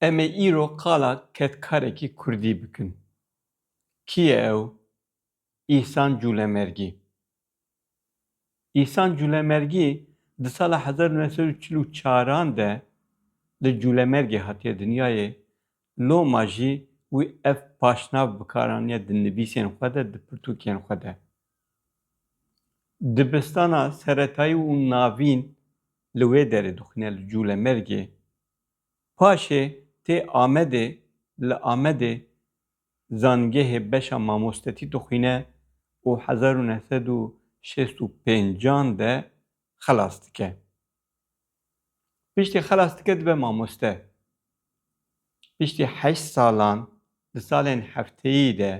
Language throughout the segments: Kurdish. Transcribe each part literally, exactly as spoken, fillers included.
Em ê îro qala kedkarekî kurdî bikin. Kî ye ew? Îhsan Cûlemergî. Îhsan Cûlemergî di sala hezar û neh sed û çil û çaran de li Cûlemergê hatiye dinyayê, loma jî wî ev paşnav bi kar aniye di nivîsên xwe de, di pirtûkên xwe de. Dibistana seretayî û navîn li wê derê dixwîne, li Cûlemergê. Paşê tê Amedê, li Amedê zangehê beşa mamostetî dixwîne û hezar û neh sed û şêst û pêncan de xelas dike. Piştî xelas dike, dibe mamoste. Piştî heşt salan, di salên hefteyî de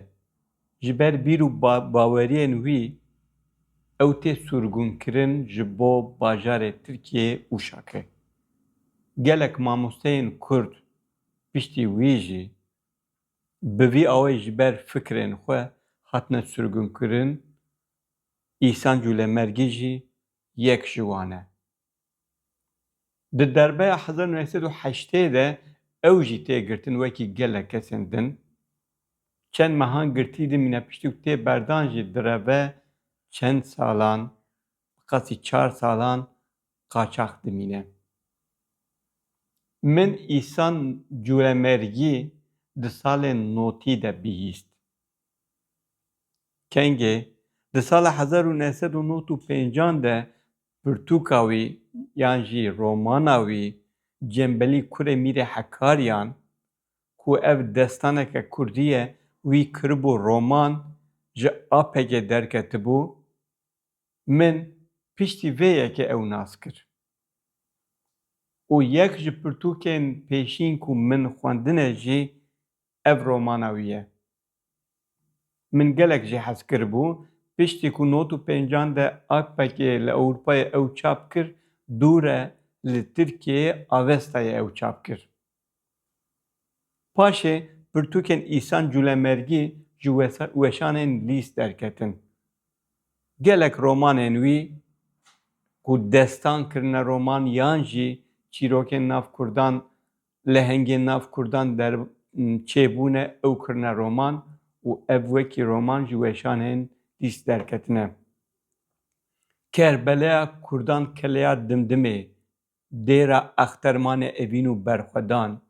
ji ber bîr û ba-, baweriyên wî ew tê sirgûnkirin ji bo bajarê Tirkiyeyê Uşakê. Gelek mamosteyên Kurd piştî wî jî bi vî awayî ji ber fikrên xwe hatine sirgûnkirin, Îhsan Cûlemergî jî yek ji wan e. Di derbeya hezar û neh sed û heştê de ew jî tê girtin wekî gelek kesên din. Çend mehan girtî dimîne, piştî ku tê berdan jî direve çend salan, bi qasî çar salan qaçax dimîne. Min Îhsan Cûlemergî di salên notî de bihîst. Kengê di sala hezar û neh sed û nod û pêncan de pirtûka wî yan jî romana wî Cembelî Kurê Mîrê Hekariyan, ku ev destaneke kurdî ye, wî kiribû roman, ji A P G'ê derketibû. Min piştî vê yekê ew nas kir. Û yek ji pirtûkên pêşîn ku min xwendine jî ev romana wî ye. Min gelek jê hez kiribû. Piştî ku nod û pêncan de A P G li Ewropayê ew çap kir, dû re li Tirkiyeyê Avestayê ew çap kir. Paşê pirtûkên Îhsan Cûlemergî ji wesa-, weşanên lîs derketin. Gelek romanên wî ku destan kirine roman yan jî çîrokên nav kurdan, lehengên nav kurdan der, çêbûne, ew kirine roman û ev wekî roman ji weşanên lîs derketine. Kerbeleya Kurdan Keleya Dimdimê, Dêra Extermanê Evîn û Berxwedan,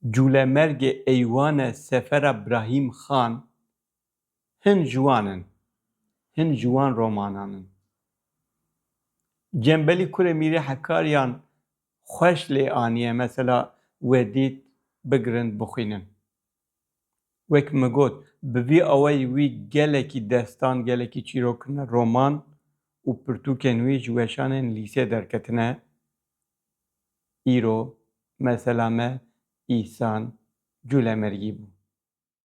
Cûlemergê Eywane Sefera Birahîm Xan, hin ji wan in, hin ji wan romanan in. Cembelî Kurê Mîrê Hekariyan xweş lê aniye, mesela we dît, bigirin, bixwînin. Wek min got, bi vî awayî wî gelekî destan, gelekî çîrok kirine roman û pirtûkên wî ji weşanên lîsê derketine. Îro mesela me Îhsan Cûlemergî bû.